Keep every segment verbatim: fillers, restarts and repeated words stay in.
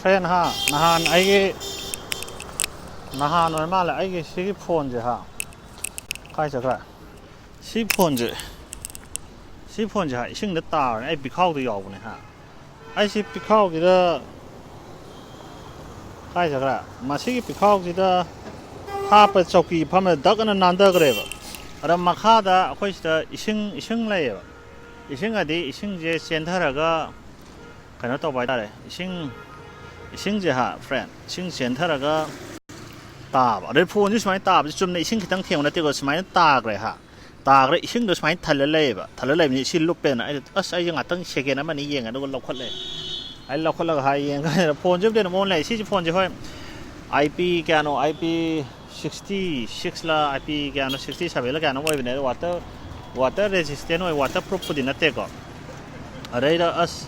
Friend ꯍꯥ, ꯅꯍꯥꯟ ꯑꯩꯒꯤ, ꯅꯍꯥꯟ ꯑꯣꯏꯔ ꯃꯥꯜꯂꯦ, ꯑꯩꯒꯤ ꯁꯤꯒꯤ ꯐꯣꯟꯁꯦ ꯍꯥ, ꯀꯥꯏ ꯆꯠꯈ꯭ꯔꯦ? ꯁꯤ ꯐꯣꯟꯁꯦ, ꯁꯤ ꯐꯣꯟꯁꯦ ꯍꯥ, ꯏꯁꯤꯡꯗ ꯇꯥꯔꯅꯤ꯫ ꯑꯩ ꯄꯤꯈꯥꯎꯗ ꯌꯥꯎꯕꯅꯦ ꯍꯥ꯫ ꯑꯩ ꯁꯤ ꯄꯤꯈꯥꯎꯁꯤꯗ, ꯀꯥꯏ ꯆꯠꯈ꯭ꯔꯦ? ꯃꯁꯤꯒꯤ ꯄꯤꯈꯥꯎꯁꯤꯗ ꯍꯥꯞꯄ ꯆꯧꯀꯤ ꯐꯝꯕꯗ ꯗꯛ ꯑꯅ ꯅꯥꯟꯊꯈ꯭ꯔꯦꯕ꯫ ꯑꯗ ꯃꯈꯥꯗ ꯑꯩꯈꯣꯏ ꯁꯤꯗ ꯏꯁꯤꯡ, ꯏꯁꯤꯡ ꯂꯩꯌꯦꯕ꯫ ꯏꯁꯤꯡ ꯑꯗꯤ ꯏꯁꯤꯡꯁꯦ ꯆꯦꯟꯊꯔꯒ ꯀꯩꯅꯣ ꯇꯧꯕ ꯍꯥꯏꯇꯥꯔꯦ, ꯏꯁꯤꯡ, ꯏꯁꯤꯡꯁꯦ ꯍꯥ ꯐ꯭ꯔꯦꯟ, ꯏꯁꯤꯡ ꯆꯦꯟꯊꯔꯒ ꯇꯥꯕ꯫ ꯑꯗꯩ ꯐꯣꯟꯁꯦ ꯁꯨꯃꯥꯏꯅ ꯇꯥꯕꯁꯦ ꯆꯨꯝꯅ ꯏꯁꯤꯡ ꯈꯤꯇꯪ ꯊꯦꯡꯕ ꯅꯠꯇꯦꯀꯣ, ꯁꯨꯃꯥꯏꯅ ꯇꯥꯈ꯭ꯔꯦ ꯍꯥ꯫ ꯇꯥꯈ꯭ꯔꯦ, ꯏꯁꯤꯡꯗꯣ ꯁꯨꯃꯥꯏꯅ ꯊꯜꯂ ꯂꯩꯌꯦꯕ꯫ ꯊꯜꯂ ꯂꯩꯕꯅꯤ, ꯁꯤ ꯂꯨꯞꯄꯦꯅ ꯑꯩꯅ, ꯑꯁ, ꯑꯩꯁꯦ ꯉꯥꯛꯇꯪ ꯁꯦꯀꯦꯟ ꯑꯃꯅꯤ ꯌꯦꯡꯉꯦ, ꯑꯗꯨꯒ ꯂꯧꯈꯠꯂꯦ꯫ ꯑꯩ ꯂꯧꯈꯠꯂꯒ ꯍꯥꯏ ꯌꯦꯡꯀꯥꯟꯗ ꯐꯣꯟꯁꯦ ꯑꯝꯇ ꯃꯑꯣꯡ ꯂꯩ꯫ ꯁꯤꯁꯦ ꯐꯣꯟꯁꯦ ꯍꯣꯏ, ꯑꯥꯏ ꯄꯤ ꯀꯌꯥꯅꯣ, I P sixty ꯁꯤꯛꯁꯂ, I P ꯀꯌꯥꯅꯣ, ꯁꯤꯛꯁꯇꯤ ꯁꯕꯦꯟꯂ ꯀꯌꯥꯅꯣ ꯑꯣꯏꯕꯅꯦ꯫ ꯑꯗꯣ ꯋꯥꯇꯔ, ꯋꯥꯇꯔ ꯔꯦꯁꯤꯁꯇꯦꯟ ꯑꯣꯏ, ꯋꯥꯇꯔ ꯄ꯭ꯔꯨꯐꯄꯨꯗꯤ ꯅꯠꯇꯦꯀꯣ꯫ ꯑꯗꯩꯗ ꯑꯁ,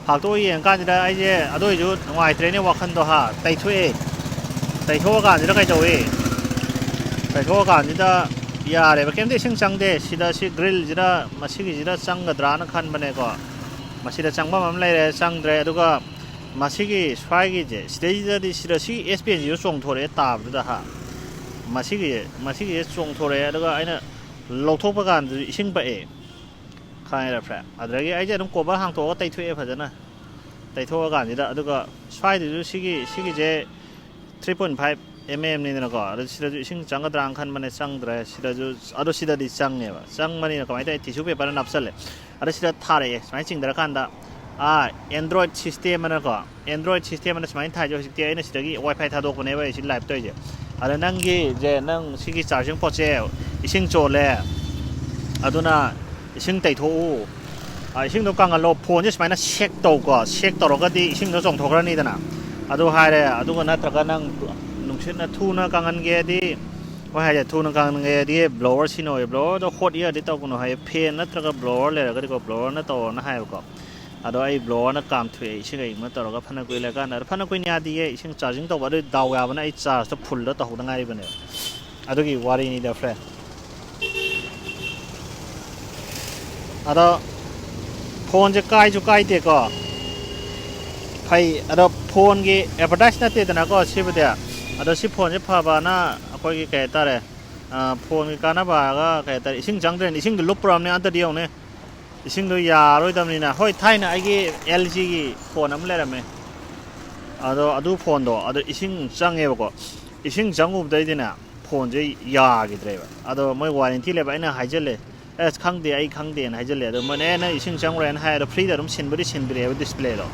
ꯐꯥꯛꯇꯣꯛꯑ ꯌꯦꯡꯀꯥꯟꯁꯤꯗ ꯑꯩꯁꯦ ꯑꯗꯨ ꯑꯣꯏꯁꯨ ꯅꯨꯡꯉꯥꯏꯇ꯭ꯔꯦꯅꯦ, ꯋꯥꯈꯟꯗꯣ ꯍꯥ꯫ ꯇꯩꯊꯣꯛꯑꯦ꯫ ꯇꯩꯊꯣꯛꯑꯀꯥꯟꯁꯤꯗ ꯀꯩꯗꯧꯏ? ꯇꯩꯊꯣꯛꯑꯀꯥꯟꯁꯤꯗ ꯌꯥꯔꯦꯕ, ꯀꯩꯝꯇ ꯏꯁꯤꯡ ꯆꯪꯗꯦ꯫ ꯁꯤꯗ ꯁꯤ ꯒ꯭ꯔꯤꯜꯁꯤꯗ, ꯃꯁꯤꯒꯤꯁꯤꯗ ꯆꯪꯒꯗ꯭ꯔꯥꯅ ꯈꯟꯕꯅꯦꯀꯣ꯫ ꯃꯁꯤꯗ ꯆꯪꯐꯝ ꯑꯃ ꯂꯩꯔꯦ, ꯆꯪꯗ꯭ꯔꯦ꯫ ꯑꯗꯨꯒ ꯃꯁꯤꯒꯤ ꯁ꯭ꯋꯥꯏꯒꯤꯁꯦ, ꯁꯤꯗꯩꯁꯤꯗꯗꯤ, ꯁꯤꯗ ꯁꯤ ꯑꯦꯁ ꯄꯤ ꯑꯦꯟꯁꯤꯁꯨ ꯆꯣꯡꯊꯣꯔꯛꯑꯦ ꯇꯥꯕꯗꯨꯗ ꯍꯥ꯫ ꯃꯁꯤꯒꯤ, ꯃꯁꯤꯒꯤꯁꯦ ꯆꯣꯡꯊꯣꯔꯛꯑꯦ꯫ ꯑꯗꯨꯒ ꯑꯩꯅ ꯂꯧꯊꯣꯛꯄ ꯀꯥꯟꯗꯁꯨ ꯏꯁꯤꯡ ꯄꯛꯑꯦ꯫ ꯈꯪꯉꯦꯗ ꯐ꯭ꯔꯦꯟ꯫ ꯑꯗꯨꯗꯒꯤ ꯑꯩꯁꯦ ꯑꯗꯨꯝ ꯀꯣꯚꯔ ꯍꯥꯡꯇꯣꯛꯑꯒ ꯇꯩꯊꯣꯛꯑꯦ ꯐꯖꯅ꯫ ꯇꯩꯊꯣꯛꯑꯀꯥꯟꯁꯤꯗ, ꯑꯗꯨꯒ ꯁ꯭ꯋꯥꯏꯗꯁꯨ ꯁꯤꯒꯤ, ꯁꯤꯒꯤꯁꯦ ꯊ꯭ꯔꯤ ꯄꯣꯏꯟ ꯐꯥꯏꯚ ꯑꯦꯝ ꯑꯦꯝꯅꯤꯗꯅꯀꯣ꯫ ꯑꯗꯨ ꯁꯤꯗꯁꯨ ꯏꯁꯤꯡ ꯆꯪꯒꯗ꯭ꯔꯥꯅ ꯈꯟꯕꯅꯦ, ꯆꯪꯗ꯭ꯔꯦ꯫ ꯁꯤꯗꯁꯨ, ꯑꯗꯣ ꯁꯤꯗꯗꯤ ꯆꯪꯉꯦꯕ꯫ ꯆꯪꯕꯅꯤꯅ ꯀꯃꯥꯏꯅ ꯇꯧꯋꯤ? ꯇꯤꯁꯨ ꯄꯦꯄꯔꯅ ꯅꯞꯁꯜꯂꯦ꯫ ꯑꯗꯣ ꯁꯤꯗ ꯊꯥꯔꯛꯑꯦ, ꯁꯨꯃꯥꯏꯅ ꯆꯤꯡꯊꯔꯀꯥꯟꯗ, ꯑꯥ, ꯑꯦꯟꯗ꯭ꯔꯣꯏꯗ ꯁꯤꯁꯇꯦꯝ ꯑꯅꯀꯣ, ꯑꯦꯟꯗ꯭ꯔꯣꯏꯗ ꯁꯤꯁꯇꯦꯝ ꯑꯅ ꯁꯨꯃꯥꯏꯅ ꯊꯥꯏꯁꯦ꯫ ꯍꯧꯖꯤꯛꯇꯤ ꯑꯩꯅ ꯁꯤꯗꯒꯤ ꯋꯥꯏ ꯐꯥꯏ ꯊꯥꯗꯣꯛꯄꯅꯦꯕ ꯑꯩ ꯁꯤ ꯂꯥꯏꯞ ꯇꯧꯔꯤꯁꯦ꯫ ꯑꯗ ꯅꯪꯒꯤꯁꯦ, ꯅꯪ ꯁꯤꯒꯤ ꯆꯥꯔꯖꯤꯡ ꯄꯣꯠꯁꯦ ꯏꯁꯤꯡ ꯆꯣꯠꯂꯦ, ꯑꯗꯨꯅ ꯏꯁꯤꯡ ꯇꯩꯊꯣꯛꯎ꯫ ꯑ, ꯏꯁꯤꯡꯗꯣ ꯀꯪꯍꯜꯂꯣ꯫ ꯐꯣꯟꯁꯦ ꯁꯨꯃꯥꯏꯅ ꯁꯦꯛ ꯇꯧꯀꯣ, ꯁꯦꯛ ꯇꯧꯔꯒꯗꯤ ꯏꯁꯤꯡꯗꯣ ꯆꯣꯡꯊꯣꯛꯈ꯭ꯔꯅꯤꯗꯅ꯫ ꯑꯗꯨ ꯍꯥꯏꯔꯦ꯫ ꯑꯗꯨꯒ ꯅꯠꯇ꯭ꯔꯒ ꯅꯪ ꯅꯨꯡꯁꯤꯠꯅ ꯊꯨꯅ ꯀꯪꯍꯟꯒꯦꯗꯤ, ꯃꯣꯏ ꯍꯥꯏꯁꯦ ꯊꯨꯅ ꯀꯪꯍꯟꯒꯦꯗꯤ ꯕ꯭ꯂꯣꯋꯔ ꯁꯤꯖꯤꯟꯅꯧ꯫ ꯕ꯭ꯂꯣꯋꯔꯗꯣ ꯍꯣꯠ ꯏꯌꯔꯗꯤ ꯇꯧꯒꯅꯨ ꯍꯥꯏꯌꯦ꯫ ꯐꯦꯟ ꯅꯠꯇ꯭ꯔꯒ ꯕ꯭ꯂꯣꯋꯔ ꯂꯩꯔꯒꯗꯤꯀꯣ, ꯕ꯭ꯂꯣꯋꯔꯅ ꯇꯧꯔꯣꯅ ꯍꯥꯏꯌꯦꯕꯀꯣ꯫ ꯑꯗꯣ ꯑꯩ ꯕ꯭ꯂꯣꯋꯔꯅ ꯀꯥꯝꯊꯣꯛꯑꯦ, ꯏꯁꯤꯡ ꯑꯏꯪꯕ ꯇꯧꯔꯒ ꯐꯅ ꯀꯨꯏ ꯂꯩꯔꯀꯥꯟꯗ꯫ ꯑꯗꯣ ꯐꯅ ꯀꯨꯏꯅ ꯌꯥꯗꯤꯌꯦ, ꯏꯁꯤꯡ ꯆꯥꯔꯖꯤꯡ ꯇꯧꯕ꯫ ꯑꯗꯨ ꯗꯥꯎ ꯌꯥꯕꯅ ꯑꯩ ꯆꯥꯔꯖꯇꯣ ꯐꯨꯜꯗ ꯇꯧꯍꯧꯗ ꯉꯥꯏꯔꯤꯕꯅꯦꯕ꯫ ꯑꯗꯨꯒꯤ ꯋꯥꯔꯤꯅꯤꯗ ꯐ꯭ꯔꯦꯟ꯫ ꯑꯗꯣ ꯐꯣꯟꯁꯦ ꯀꯥꯏꯁꯨ ꯀꯥꯏꯗꯦꯀꯣ꯫ ꯐꯩ꯫ ꯑꯗꯣ ꯐꯣꯟꯒꯤ ꯑꯦꯗꯚꯔꯇꯥꯏꯁ ꯅꯠꯇꯦꯗꯅꯀꯣ ꯁꯤꯕꯨꯗꯤ꯫ ꯑꯗꯣ ꯁꯤ ꯐꯣꯟꯁꯦ ꯐꯕꯅ ꯑꯩꯈꯣꯏꯒꯤ ꯀꯩ ꯍꯥꯏꯇꯥꯔꯦ, ꯑ, ꯐꯣꯟꯒꯤ ꯀꯥꯟꯅꯕ ꯍꯥꯏꯔꯒ ꯀꯩ ꯍꯥꯏꯇꯥꯔꯦ, ꯏꯁꯤꯡ ꯆꯪꯗ꯭ꯔꯦꯅ, ꯏꯁꯤꯡꯗꯣ ꯂꯨꯞꯄꯨꯔꯕꯅꯦ, ꯑꯝꯇꯗꯤ ꯌꯦꯡꯉꯨꯅꯦ꯫ ꯏꯁꯤꯡꯗꯣ ꯌꯥꯔꯣꯏꯗꯕꯅꯤꯅ꯫ ꯍꯣꯏ, ꯊꯥꯏꯅ ꯑꯩꯒꯤ ꯑꯦꯜ ꯖꯤꯒꯤ ꯐꯣꯟ ꯑꯃ ꯂꯩꯔꯝꯃꯦ꯫ ꯑꯗꯣ ꯑꯗꯨ ꯐꯣꯟꯗꯣ ꯑꯗꯣ ꯏꯁꯤꯡ ꯆꯪꯉꯦꯕꯀꯣ꯫ ꯏꯁꯤꯡ ꯆꯪꯉꯨꯕꯗꯩꯗꯤꯅꯦ, ꯐꯣꯟꯁꯦ ꯌꯥꯈꯤꯗ꯭ꯔꯦꯕ꯫ ꯑꯗꯣ ꯃꯣꯏ ꯋꯥꯔꯦꯟꯇꯤ ꯂꯩꯕ, ꯑꯩꯅ ꯍꯥꯏꯖꯜꯂꯦ, "ꯑꯁ, ꯈꯪꯗꯦ, ꯑꯩ ꯈꯪꯗꯦꯅ" ꯍꯥꯏꯖꯜꯂꯦ꯫ ꯑꯗꯣ ꯃꯣꯏꯅ, "ꯑꯦ, ꯅꯪ ꯏꯁꯤꯡ ꯆꯪꯉꯨꯔꯦꯅ" ꯍꯥꯏ꯫ ꯑꯗꯣ ꯐ꯭ꯔꯤꯗ ꯑꯗꯨꯝ ꯁꯤꯟꯕꯨꯗꯤ ꯁꯤꯟꯕꯤꯔꯛꯑꯦꯕ ꯗꯤꯁꯄ꯭ꯂꯦꯗꯣ꯫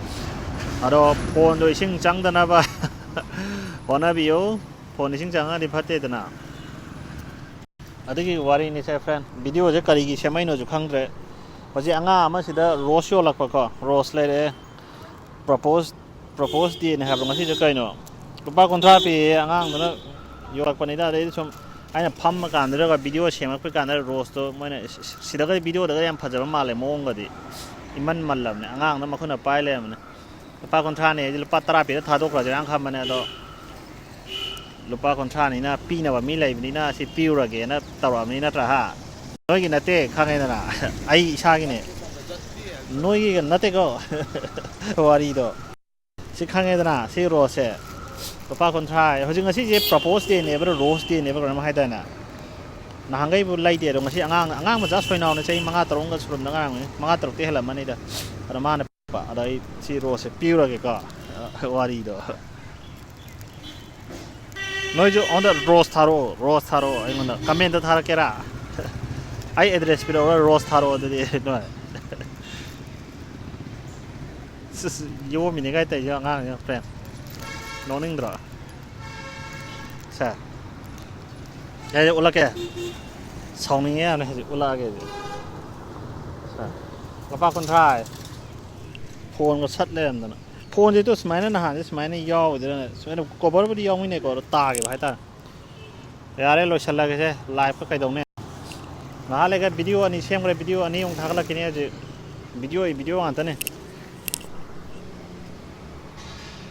ꯑꯗꯣ ꯐꯣꯟꯗꯣ ꯏꯁꯤꯡ ꯆꯪꯗꯅꯕ ꯍꯣꯠꯅꯕꯤꯌꯨ꯫ ꯐꯣꯟ ꯏꯁꯤꯡ ꯆꯪꯉꯗꯤ ꯐꯠꯇꯦꯗꯅ꯫ ꯑꯗꯨꯒꯤ ꯋꯥꯔꯤꯅꯤ ꯁꯦ, ꯐ꯭ꯔꯦꯟ꯫ ꯚꯤꯗꯤꯑꯣꯁꯦ ꯀꯔꯤꯒꯤ ꯁꯦꯝꯃꯛꯏꯅꯣꯁꯨ ꯈꯪꯗ꯭ꯔꯦ꯫ ꯍꯧꯖꯤꯛ ꯑꯉꯥꯡ ꯑꯃꯁꯤꯗ ꯔꯣꯁ ꯌꯣꯜꯂꯛꯄꯀꯣ, ꯔꯣꯁ ꯂꯩꯔꯛꯑꯦ꯫ ꯄ꯭ꯔꯄꯣꯁ, ꯄ꯭ꯔꯄꯣꯁ ꯗꯦꯅꯦ ꯍꯥꯏꯕ ꯉꯁꯤꯁꯦ꯫ ꯀꯩꯅꯣ, ꯂꯨꯄꯥ ꯀꯨꯟꯊ꯭ꯔꯥ ꯄꯤꯌꯦ ꯑꯉꯥꯡꯗꯨꯅ ꯌꯣꯜꯂꯛꯄꯅꯤꯗ꯫ ꯑꯗꯩꯗꯤ ꯁꯨꯝ ꯑꯩꯅ ꯐꯝꯃ ꯀꯥꯟꯗꯨꯗꯒ ꯚꯤꯗꯤꯑꯣ ꯁꯦꯝꯃꯛꯄ ꯀꯥꯟꯗ ꯔꯣꯁꯇꯣ ꯃꯣꯏꯅ ꯁꯤꯗꯒꯗꯤ ꯚꯤꯗꯤꯑꯣꯗꯒ ꯌꯥꯝ ꯐꯖꯕ ꯃꯥꯜꯂꯦ ꯃꯑꯣꯡꯒꯗꯤ꯫ ꯏꯃꯟ ꯃꯜꯂꯕꯅꯦ꯫ ꯑꯉꯥꯡꯗꯣ ꯃꯈꯨꯠꯅ ꯄꯥꯏ ꯂꯩꯔꯝꯕꯅꯦ꯫ ꯂꯨꯄꯥ ꯀꯨꯟꯊ꯭ꯔꯥꯅꯦ ꯑꯩꯗꯤ ꯂꯨꯄꯥ ꯇꯔꯥ ꯄꯤꯔ ꯊꯥꯗꯣꯛꯈ꯭ꯔꯁꯤꯔꯥꯅ ꯈꯟꯕꯅꯦ꯫ ꯑꯗꯣ ꯂꯨꯄꯥ ꯀꯨꯟꯊ꯭ꯔꯥꯅꯤꯅ ꯄꯤꯅꯕ ꯃꯤ ꯂꯩꯕꯅꯤꯅ ꯁꯤ ꯄꯤꯔꯨꯔꯒꯦꯅ ꯇꯧꯔꯛꯑꯕꯅꯤ, ꯅꯠꯇ꯭ꯔꯥ? ꯍꯥ? ꯅꯣꯏꯒꯤ ꯅꯠꯇꯦ, ꯈꯪꯉꯦꯗꯅ꯫ ꯑꯩ ꯏꯁꯥꯒꯤꯅꯦ꯫ ꯅꯣꯏꯒꯤꯒ ꯅꯠꯇꯦꯀꯣ꯫ ꯋꯥꯔꯤꯗꯣ꯫ ꯁꯤ ꯈꯪꯉꯦꯗꯅ, ꯁꯤ ꯔꯣꯁꯁꯦ ꯂꯨꯄꯥ ꯀꯨꯟꯊ꯭ꯔꯥ ꯍꯥꯏ꯫ ꯍꯧꯖꯤꯛ ꯉꯁꯤꯁꯦ ꯄ꯭ꯔꯄꯣꯁ ꯗꯦꯅꯦꯕ꯭ꯔꯥ, ꯔꯣꯁ ꯗꯦꯅꯦꯕ꯭ꯔꯥ ꯀꯩꯅꯣꯝ ꯍꯥꯏꯗꯥꯏꯅꯦ? ꯅꯍꯥꯟꯈꯩꯕꯨ ꯂꯩꯇꯦ, ꯑꯗꯣ ꯉꯁꯤ ꯑꯉꯥꯡ, ꯑꯉꯥꯡ ꯃꯆꯥ ꯁꯣꯏꯅꯥꯎꯅ ꯆꯍꯤ ꯃꯉꯥ ꯇꯔꯨꯛꯒ ꯁꯨꯔꯝꯗ ꯉꯥꯏꯔꯝꯒꯅꯤ, ꯃꯉꯥ ꯇꯔꯨꯛꯇꯤ ꯍꯦꯜꯂꯝꯃꯅꯤꯗ꯫ ꯑꯗꯣ ꯃꯥꯅ ꯄꯤꯔꯛꯄ꯫ ꯑꯗꯣ ꯑꯩ ꯁꯤ ꯔꯣꯁꯁꯦ ꯄꯤꯔꯨꯔꯒꯦꯀꯣ꯫ ꯋꯥꯔꯤꯗꯣ꯫ ꯅꯣꯏꯁꯨ ꯑꯩꯉꯣꯟꯗ ꯔꯣꯁ ꯊꯥꯔꯛꯑꯣ, ꯔꯣꯁ ꯊꯥꯔꯛꯑꯣ꯫ ꯑꯩꯉꯣꯟꯗ ꯀꯃꯦꯟꯇ ꯊꯥꯔꯛꯀꯦꯔꯥ? ꯑꯩ ꯑꯦꯗ꯭ꯔꯦꯁ ꯄꯤꯔꯛꯎꯔ, ꯔꯣꯁ ꯊꯥꯔꯛꯑꯣ ꯑꯗꯨꯗꯤ ꯅꯣꯏ꯫ ꯁꯤꯁ, ꯌꯣꯝꯃꯤꯅꯦ ꯀꯥꯏ ꯇꯧꯔꯤꯁꯦ ꯑꯉꯥꯡꯁꯦ, ꯐ꯭ꯔꯦꯟ꯫ ꯅꯣꯛꯅꯤꯡꯗ꯭ꯔꯣ? ꯁꯦ꯫ ꯑꯩ ꯎꯠꯂꯛꯀꯦ꯫ ꯁꯥꯎꯅꯤꯡꯉꯦ ꯌꯥꯝꯅ ꯍꯧꯖꯤꯛ ꯎꯠꯂꯛꯑꯒꯦ ꯍꯧꯖꯤꯛ꯫ ꯁꯦ꯫ ꯂꯨꯄꯥ ꯀꯨꯟꯊ꯭ꯔꯥ ꯍꯥꯏ꯫ ꯐꯣꯟꯒ ꯁꯠ ꯂꯩꯔꯝꯗꯅ꯫ ꯐꯣꯟꯁꯦ ꯇꯨ ꯁꯨꯃꯥꯏꯅ ꯅꯍꯥꯟꯁꯦ ꯁꯨꯃꯥꯏꯅ ꯌꯥꯎꯕꯗꯨꯅ ꯁꯨꯃꯥꯏꯅ ꯀꯣꯕꯔꯕꯨꯗꯤ ꯌꯥꯎꯃꯤꯟꯅꯩꯀꯣ, ꯑꯗꯣ ꯇꯥꯈꯤꯕ ꯍꯥꯏꯇꯥꯔꯦ꯫ ꯌꯥꯔꯦ, ꯂꯣꯏꯁꯤꯜꯂꯒꯦꯁꯦ꯫ ꯂꯥꯏꯐꯀ ꯀꯩꯗꯧꯅꯦ? ꯉꯥꯏꯍꯥꯛ ꯂꯩꯒ ꯚꯤꯗꯤꯑꯣ ꯑꯅꯤ ꯁꯦꯝꯈ꯭ꯔꯦ, ꯚꯤꯗꯤꯑꯣ ꯑꯅꯤ ꯑꯃꯨꯛ ꯊꯥꯒꯠꯂꯛꯈꯤꯅꯤ ꯍꯧꯖꯤꯛ꯫ ꯚꯤꯗꯤꯑꯣ, ꯚꯤꯗꯤꯑꯣ ꯉꯥꯛꯇꯅꯦ꯫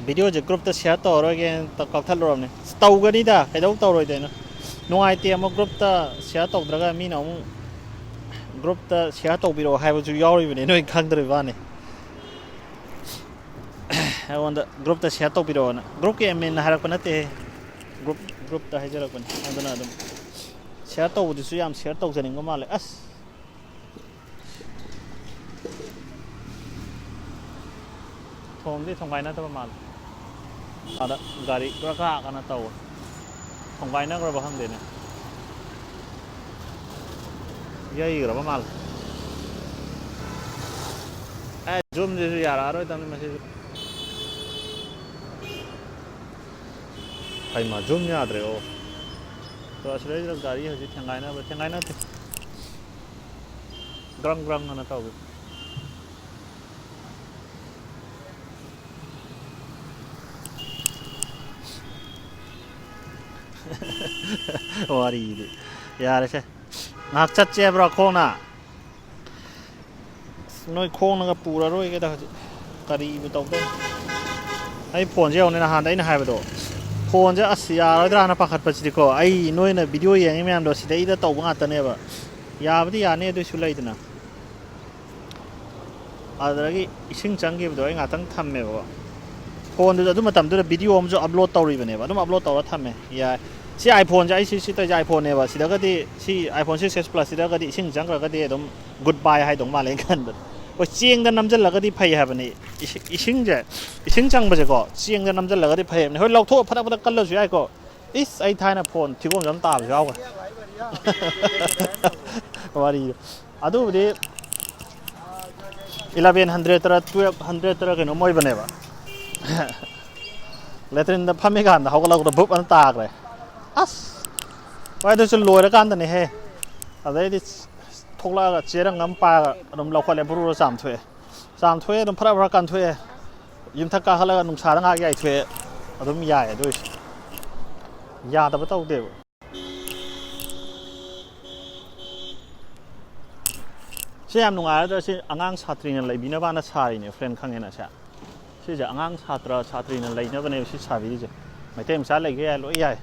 ꯚꯤꯗꯤꯑꯣꯁꯦ ꯒ꯭ꯔꯨꯞꯇ ꯁꯤꯌꯔ ꯇꯧꯔꯔꯣꯏꯒꯦꯅ ꯇ-, ꯀꯛꯊꯠꯂꯨꯔꯕꯅꯦ꯫ ꯑꯁ, ꯇꯧꯒꯅꯤꯗ, ꯀꯩꯗꯧ ꯇꯧꯔꯣꯏꯗꯣꯏꯅꯣ? ꯅꯨꯡꯉꯥꯏꯇꯦ ꯑꯃꯨꯛ ꯒ꯭ꯔꯨꯞꯇ ꯁꯤꯌꯔ ꯇꯧꯗ꯭ꯔꯒ ꯃꯤꯅ ꯑꯃꯨꯛ ꯒ꯭ꯔꯨꯞꯇ ꯁꯤꯌꯔ ꯇꯧꯕꯤꯔꯛꯑꯣ ꯍꯥꯏꯕꯁꯨ ꯌꯥꯎꯔꯤꯕꯅꯦ, ꯅꯣꯏ ꯈꯪꯗ꯭ꯔꯤꯕ ꯋꯥꯅꯤ꯫ ꯑꯩꯉꯣꯟꯗ ꯒ꯭ꯔꯨꯞꯇ ꯁꯤꯌꯔ ꯇꯧꯕꯤꯔꯛꯑꯣꯅ꯫ ꯒ꯭ꯔꯨꯞꯀꯤ ꯑꯦꯗꯃꯤꯟꯅ ꯍꯥꯏꯔꯛꯄ ꯅꯠꯇꯦꯍꯦ꯫ ꯒ꯭ꯔꯨꯞ, ꯒ꯭ꯔꯨꯞꯇ ꯍꯥꯏꯖꯔꯛꯄꯅꯤ꯫ ꯑꯗꯨꯅ ꯑꯗꯨꯝ ꯁꯤꯌꯔ ꯇꯧꯕꯗꯨꯁꯨ ꯌꯥꯝ ꯁꯤꯌꯔ ꯇꯧꯖꯅꯤꯡꯕ ꯃꯥꯜꯂꯦ꯫ ꯑꯁ! ꯊꯣꯡꯗꯤ ꯊꯣꯡꯒꯥꯏꯅꯗꯕ ꯃꯥꯜꯂꯦ꯫ ꯑꯥꯗ ꯒꯥꯔꯤ ꯀ꯭ꯔꯛ ꯀ꯭ꯔꯛ ꯑꯅ ꯇꯧꯋꯦ꯫ ꯊꯣꯡꯒꯥꯏꯅꯈ꯭ꯔꯕ ꯈꯪꯗꯦꯅꯦ꯫ ꯌꯩꯈ꯭ꯔꯕ ꯃꯥꯜꯂꯦ꯫ ꯑꯦ, ꯖꯨꯝꯁꯤꯁꯨ ꯌꯥꯔꯛꯑꯔꯣꯏꯗꯕꯅꯤ ꯃꯁꯤꯁꯨ꯫ ꯍꯩꯃꯥ, ꯖꯨꯝ ꯌꯥꯗ꯭ꯔꯦ꯫ ꯑꯣ, ꯑꯗꯣ ꯑꯁꯤꯗꯩꯁꯤꯗ ꯒꯥꯔꯤ ꯍꯧꯖꯤꯛ ꯊꯦꯡꯒꯥꯏꯅꯕ, ꯊꯦꯡꯒꯥꯏꯅꯗꯦ꯫ ꯒ꯭ꯔꯪ ꯒ꯭ꯔꯪ ꯑꯅ ꯇꯧꯏ꯫ ꯋꯥꯔꯤꯗꯤ꯫ ꯌꯥꯔꯦꯁꯦ꯫ ꯉꯥꯏꯍꯥꯛ ꯆꯠꯁꯦ ꯍꯥꯏꯕ꯭ꯔꯣ ꯈꯣꯡꯅ? ꯑꯁ, ꯅꯣꯏ ꯈꯣꯡꯅꯒ ꯄꯨꯔꯔꯣꯏꯒꯦꯗ ꯍꯧꯖꯤꯛ꯫ ꯀꯔꯤꯕꯨ ꯇꯧꯗꯣꯏꯅꯣ? ꯑꯩ ꯐꯣꯟꯁꯦ ꯌꯦꯡꯉꯨꯅꯦ, ꯅꯍꯥꯟꯗ ꯑꯩꯅ ꯍꯥꯏꯕꯗꯣ꯫ ꯐꯣꯟꯁꯦ ꯑꯁ ꯌꯥꯔꯣꯏꯗ꯭ꯔꯥꯅ ꯄꯥꯈꯠꯄꯁꯤꯗꯤꯀꯣ꯫ ꯑꯩ ꯅꯣꯏꯅ ꯚꯤꯗꯤꯑꯣ ꯌꯦꯡꯉꯤ ꯃꯌꯥꯝꯗꯣ ꯁꯤꯗꯩꯗ ꯇꯧꯕ ꯉꯥꯛꯇꯅꯦꯕ꯫ ꯌꯥꯕꯗꯤ ꯌꯥꯅꯤ, ꯑꯗꯨꯏꯁꯨ ꯂꯩꯗꯅ꯫ ꯑꯗꯨꯗꯒꯤ ꯏꯁꯤꯡ ꯆꯪꯈꯤꯕꯗꯣ ꯑꯩ ꯉꯥꯛꯇꯪ ꯊꯝꯃꯦꯕꯀꯣ꯫ ꯐꯣꯟꯗꯨꯗ ꯑꯗꯨ ꯃꯇꯝꯗꯨꯗ ꯚꯤꯗꯤꯑꯣ ꯑꯃꯁꯨ ꯑꯞꯂꯣꯗ ꯇꯧꯔꯤꯕꯅꯦꯕ, ꯑꯗꯨꯝ ꯑꯞꯂꯣꯗ ꯇꯧꯔ ꯊꯝꯃꯦ꯫ ꯌꯥꯏ꯫ ꯁꯤ ꯑꯥꯏꯐꯣꯟꯁꯦ, ꯑꯩ ꯁꯤ, ꯁꯤ ꯇꯧꯔꯤꯁꯦ ꯑꯥꯏꯐꯣꯟꯅꯦꯕ꯫ ꯁꯤꯗꯒꯗꯤ, ꯁꯤ ꯑꯥꯏꯐꯣꯟ ꯁꯤꯛꯁ ꯑꯦꯁ ꯄ꯭ꯂꯁꯁꯤꯗꯒꯗꯤ ꯏꯁꯤꯡ ꯆꯪꯈ꯭ꯔꯒꯗꯤ ꯑꯗꯨꯝ ꯒꯨꯗ ꯕꯥꯏ ꯍꯥꯏꯗꯧ ꯃꯥꯜꯂꯦ ꯑꯩꯅ ꯈꯟꯕꯗ꯫ ꯍꯣꯏ, ꯆꯦꯡꯗ ꯅꯝꯁꯤꯜꯂꯒꯗꯤ ꯐꯩ ꯍꯥꯏꯕꯅꯤ꯫ ꯏꯁꯤ-, ꯏꯁꯤꯡꯁꯦ, ꯏꯁꯤꯡ ꯆꯪꯕꯁꯦꯀꯣ, ꯆꯦꯡꯗ ꯅꯝꯁꯤꯜꯂꯒꯗꯤ ꯐꯩ ꯍꯥꯏꯕꯅꯤ꯫ ꯍꯣꯏ, ꯂꯧꯊꯣꯛꯑ ꯐꯠ ꯐꯠ ꯀꯜꯂꯁꯨ ꯌꯥꯏꯀꯣ꯫ ꯏꯁ, ꯑꯩ ꯊꯥꯏꯅ ꯐꯣꯟ ꯊꯤꯒꯣꯝꯁꯨ ꯑꯗꯨꯝ ꯇꯥꯕꯁꯨ ꯌꯥꯎꯈ꯭ꯔꯦ꯫ ꯋꯥꯔꯤꯗꯣ꯫ ꯑꯗꯨꯕꯨꯗꯤ ꯏꯂꯚꯦꯟ ꯍꯟꯗ꯭ꯔꯦꯠꯇꯔ ꯇꯨꯌꯦꯜꯞ ꯍꯟꯗ꯭ꯔꯦꯠꯇꯔ ꯀꯩꯅꯣꯝ ꯑꯣꯏꯕꯅꯦꯕ꯫ ꯂꯦꯇ꯭ꯔꯤꯟꯗ ꯐꯝꯃꯤꯀꯥꯟꯗ ꯍꯧꯒꯠꯂꯛꯄꯗ ꯕꯨꯞ ꯑꯅ ꯇꯥꯈ꯭ꯔꯦ꯫ ꯑꯁ! ꯍꯣꯏ, ꯑꯗꯨꯁꯨ ꯂꯣꯏꯔꯀꯥꯟꯗꯅꯦꯍꯦ꯫ ꯑꯗꯩꯗꯤ ꯊꯣꯛꯂꯛꯑꯒ ꯆꯦꯔꯪ ꯑꯃ ꯄꯥꯏꯔꯒ ꯑꯗꯨꯝ ꯂꯧꯈꯠꯂꯦ, ꯕꯨꯔꯨꯔ ꯆꯥꯝꯊꯣꯛꯑꯦ꯫ ꯆꯥꯝꯊꯣꯛꯑꯦ, ꯑꯗꯨꯝ ꯐꯔꯥ ꯐꯔꯥ ꯀꯟꯊꯣꯛꯑꯦ꯫ ꯌꯨꯝꯊꯛ ꯀꯥꯈꯠꯂꯒ ꯅꯨꯡꯁꯥꯗ ꯉꯥꯏꯍꯥꯛ ꯌꯥꯏꯊꯣꯛꯑꯦ꯫ ꯑꯗꯨꯝ ꯌꯥꯏ꯫ ꯑꯗꯨ ꯑꯣꯏꯔꯁꯨ ꯌꯥꯗꯕ ꯇꯧꯗꯦꯕ꯫ ꯁꯤ ꯌꯥꯝ ꯅꯨꯡꯉꯥꯏꯔꯗ꯭ꯔꯥ? ꯁꯤ ꯑꯉꯥꯡ ꯁꯥꯇ꯭ꯔꯤꯅ ꯂꯩꯕꯤꯅꯕꯅ ꯁꯥꯔꯤꯅꯦ, ꯐ꯭ꯔꯦꯟ, ꯈꯪꯉꯦꯅ ꯁꯦ꯫ ꯁꯤꯁꯦ ꯑꯉꯥꯡ ꯁꯥꯇ꯭ꯔ ꯁꯥꯇ꯭ꯔꯤꯅ ꯂꯩꯅꯕꯅꯦꯕ ꯁꯤ ꯁꯥꯕꯤꯔꯤꯁꯦ꯫ ꯃꯩꯇꯩ ꯃꯆꯥ ꯂꯩꯒꯦ ꯌꯥꯏ, ꯂꯣꯏ ꯌꯥꯏ꯫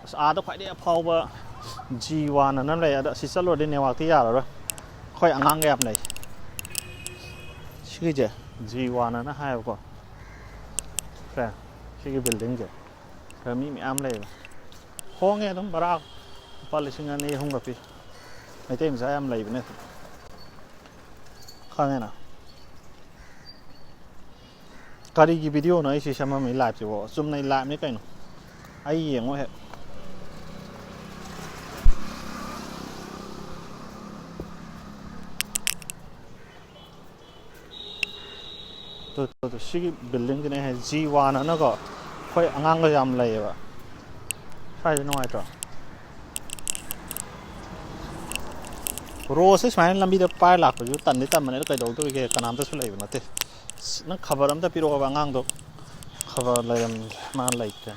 ꯑꯁ, ꯑꯥꯗ ꯈ꯭ꯋꯥꯏꯗꯒꯤ ꯑꯐꯥꯎꯕ ꯖꯤ ꯋꯥꯟ ꯑꯅ ꯂꯩ, ꯑꯗ ꯑꯁꯤ ꯆꯠꯂꯨꯔꯗꯤ ꯅꯦꯠꯋꯥꯛꯇꯤ ꯌꯥꯔꯔꯣꯏ꯫ ꯑꯩꯈꯣꯏ ꯑꯉꯥꯡꯒ ꯌꯥꯝ ꯂꯩ꯫ ꯁꯤꯒꯤꯁꯦ ꯖꯤ ꯋꯥꯟ ꯑꯅ ꯍꯥꯏꯌꯦꯕꯀꯣ꯫ ꯐ꯭ꯔꯦꯟ, ꯁꯤꯒꯤ ꯕꯤꯜꯗꯤꯡꯁꯦ ꯈꯔ ꯃꯤ ꯃꯌꯥꯝ ꯂꯩꯌꯦꯕ꯫ ꯍꯣꯡꯉꯦ ꯑꯗꯨꯝ ꯚꯔꯥ, ꯂꯨꯄꯥ ꯂꯤꯁꯤꯡ ꯑꯅꯤ ꯑꯍꯨꯝꯒ ꯄꯤ꯫ ꯃꯩꯇꯩ ꯃꯆꯥ ꯌꯥꯝ ꯂꯩꯕꯅꯦ꯫ ꯈꯪꯉꯦꯅ꯫ ꯀꯔꯤꯒꯤ ꯚꯤꯗꯤꯑꯣꯅꯣ ꯑꯩ ꯁꯤ ꯁꯦꯝꯃꯝꯃꯤ ꯂꯥꯏꯞꯁꯤꯕꯣ? ꯆꯨꯝꯅꯩ ꯂꯥꯏꯞꯅꯤ ꯀꯩꯅꯣ꯫ ꯑꯩ ꯌꯦꯡꯉꯣ ꯍꯦꯛ꯫ ꯇꯨ, ꯇꯨ, ꯇꯨ, ꯁꯤꯒꯤ ꯕꯤꯜꯗꯤꯡꯁꯤꯅꯦ ꯑꯩ ꯍꯥꯏꯁꯦ, ꯖꯤ ꯋꯥꯟ ꯑꯅꯀꯣ, ꯑꯩꯈꯣꯏ ꯑꯉꯥꯡꯒ ꯌꯥꯝ ꯂꯩꯌꯦꯕ꯫ ꯁ꯭ꯋꯥꯏꯁꯦ ꯅꯨꯡꯉꯥꯏꯇ꯭ꯔꯣ? ꯔꯣꯁꯁꯦ ꯁꯨꯃꯥꯏꯅ ꯂꯝꯕꯤꯗ ꯄꯥꯏꯔ ꯂꯥꯛꯄꯁꯨ ꯇꯟꯗꯤ ꯇꯟꯕꯅꯦ, ꯑꯗꯣ ꯀꯩꯗꯧꯗꯣꯏꯒꯦ? ꯀꯅꯥꯝꯇꯁꯨ ꯂꯩꯕ ꯅꯠꯇꯦ꯫ ꯑꯁ, ꯅꯪ ꯈꯕꯔ ꯑꯝꯇ ꯄꯤꯔꯛꯑꯣꯕ, ꯑꯉꯥꯡꯗꯣ ꯈꯕꯔ ꯂꯩꯔꯝꯗ꯭ꯔꯦ, ꯃꯥ ꯂꯩꯇ꯭ꯔꯦ꯫